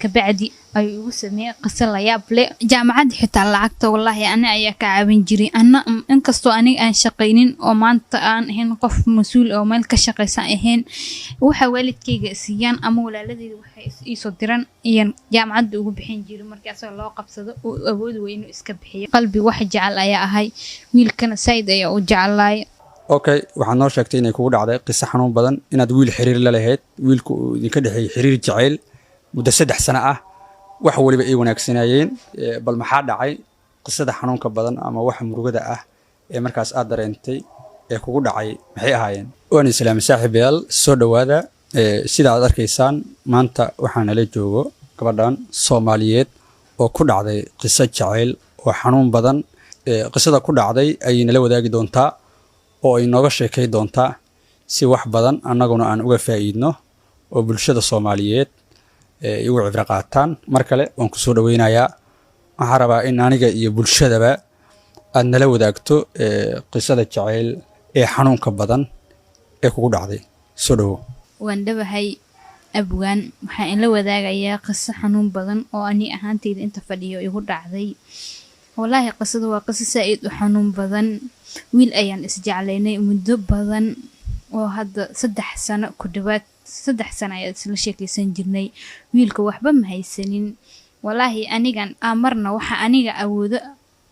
Kabacdi ayuu igu sameeyey qiso layaab leh. Jaamacadda xitaa lacagta, wallaahi, ana ayaa ka caawin jiray. Ana inkastoo aniga aan shaqaynin oo maanta aan ahayn qof mas-uul oo meel ka shaqaysan ahayn, waxa waalidkayga siiyaan ama walaaladeyda waxay iisoo diran ayaan jaamacadda ugu bixin jiray. Markii asaga loo qabsado oo awoodi way inuu iska bixiyo, qalbi wax jecel ayaa ahay, wiilkana saaid ayaa u jeclaay. Okay, waxaad noo sheegtay inay kugu dhacday qiso xanuun badan, inaad wiil xiriir la lahayd, wiilku uu idinka dhexeeyey xiriir jacayl muddo 3 sano ah, wax waliba ay wanaagsanaayeen. Bal maxaa dhacay? Qisada xanuunka badan ama waxa murugada ah ee markaas aad dareentay ee kugu dhacay maxay ahaayeen? Waan islaamay saaxiibayaal, soo dhowaada. Sida aad arkaysaan, maanta waxaa nala joogo gabadhan Soomaaliyeed oo ku dhacday qiso jacayl oo xanuun badan. Qisada ku dhacday ayay nala wadaagi doontaa oo ay nooga sheekay doontaa, si wax badan annaguna aan uga faa'iidno oo bulshada Soomaaliyeed ay uga cibro qaataan. Mar kale waan ku soo dhoweynayaa. Waxaan rabaa in aniga iyo bulshadaba aad nala wadaagto qisada jacayl ee xanuunka badan ee kugu dhacday. Soo dhowow. Waan dhawahay, abwaan. Waxaan ila wadaagayaa qiso xanuun badan oo ani ahaanteyda inta fadhiyo igu dhacday. Wallaahi, qisada waa qiso saa-id u xanuun badan. Wiil ayaan isjeclaynay muddo badan oo hadda 3 sano ku dhawaad, 3 sano ayaan isla sheekeysan jirnay. Wiilka waxba ma haysanin. Wallaahi, anigan aa marna waxa aniga awoodo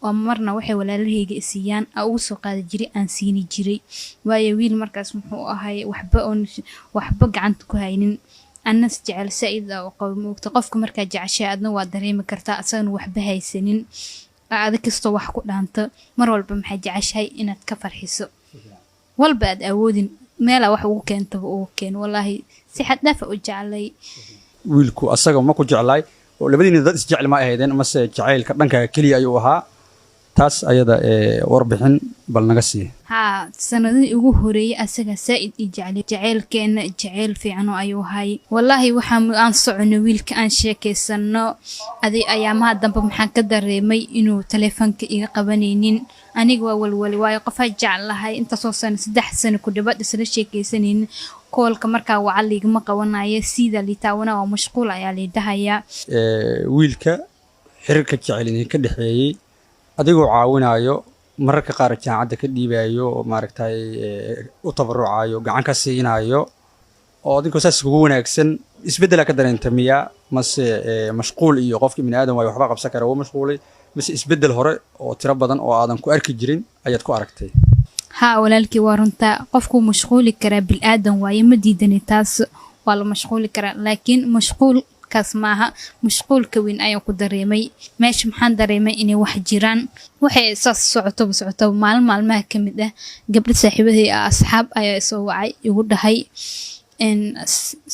oo marna waxay walaalahayga isiiyaan aa ugu soo qaadi jiray, aan siini jiray, waayo wiil markaas muxuu ahay waxba oon waxba gacanta ku haynin, anas jecel saa-id aa u qabo. Moogta, qofka markaa jeceshay adna waa dareemi kartaa, asagana waxba haysanin, adig kastoo wax ku dhaanto, mar walba maxay jeceshahay inaad ka farxiso, walba aad awoodin meelaa wax ugu keentaba ugu keen. Wallaahi, si xad dhaaf ah u jeclay. Wiilku asaga ma ku jeclaay oo labadiina dad isjecel ma ahaydeen, mase jacaylka dhankaaga keliya ayuu ahaa? Taas ayada ee warbixin bal naga sii. Haa, sanadihii ugu horeeyay asaga saa-id ii jeclay. Jaceylkeena jaceyl fiican oo ayuu ahay. Wallaahi, waxaa aan soconay wiilka, aan sheekeysano aday. Ayaamaha dambe maxaan ka dareemay inuu taleefanka iga qabanaynin. Aniga waa walwali, waayo qofaa jeclahay intaasoo sano, 3 sano ku dhawaad isla sheekeysanaynin, koolka markaa waca liigama qabanayo, siida liitaawana waa mashquul ayaa liidhahayaa. Wiilka xiriirka jecel idinka dhexeeyey, adigoo caawinayo, mararka qaar jaamacadda ka dhiibayo oo maaragtay u tabarucayo, gacan ka siinayo, oo adinkoo saas kugu wanaagsan, isbeddelaa ka dareenta miya, mase mashquul iyo qofkii bini aadan waayo, waxba qabsan kara, wuu mashquulay, mase isbeddel hore oo tiro badan oo aadan ku arki jirin ayaad ku aragtay? Haa walaalkii, waa runtaa. Qofkuu mashquuli karaa, bil-aadan waaye, ma diidani taas, waa la mashquuli karaa, laakiin mashquulkaas maaha mashquulka weyn ayaan ku dareemay meesha. Maxaan dareemay inay wax jiraan. Waxay saas socotoba socotoba, maalin maalmaha ka mid ah, gabdho saaxiibaday ah, asxaab ayaa isoo wacay, igu dhahay,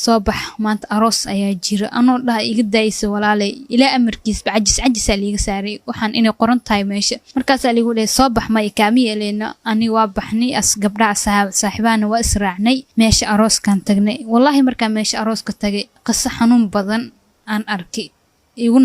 "Soo bax, maanta aroos ayaa jira." Anoo dhaha, "Iga daaysa walaalay," ilaa amarkiisba cajis cajisaa liiga saaray, waxaan inay qoran tahay meesha. Markaasaa liigu dhahay, "Soo bax." Maya, kaama yeeleyna. Ani waa baxnay, as gabdhaha saaxiibahana waa israacnay, meesha arooskaan tagnay. Wallaahi, markaa meesha arooska tagay, qiso xanuun badan aan arkay igu.